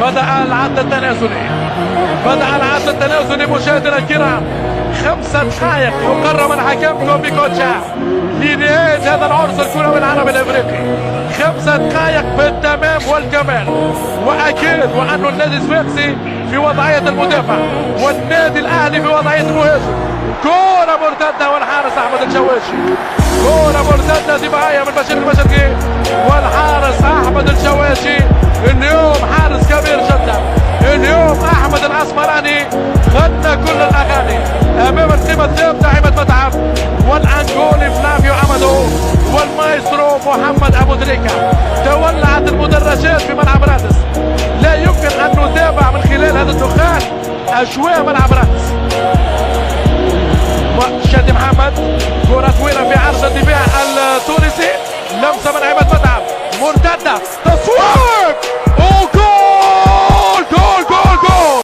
بدأ العد التنازلي، بدأ العد التنازلي مشاهدينا الكرام. 5 دقائق يقرر من حكمكم بكوتشا لنهاية هذا العرس الكروي العربي الافريقي. 5 دقائق بالتمام والكمال، واكيد وانه النادي الصفاقسي في وضعية المدافع والنادي الاهلي في وضعية المهاجم. كرة مرتدة والحارس احمد الشواشي، كرة مرتدة دفاعية من بشير المشرقي والحارس احمد الشواشي. اليوم حارس كبير جدا، اليوم احمد الاسمراني غنى كل الاغاني امام القيمة الثابتة عماد متعب والانجولي فلافيو امادو والمايسترو محمد ابو تريكة. تولعت المدرجات في ملعب رادس، لا يمكن ان نتابع من خلال هذا الدخان اجواء ملعب رادس. شادي محمد، كرة طويلة في عرض الدفاع التونسي، لمسة من عماد متعب، مرتدة، تصويب.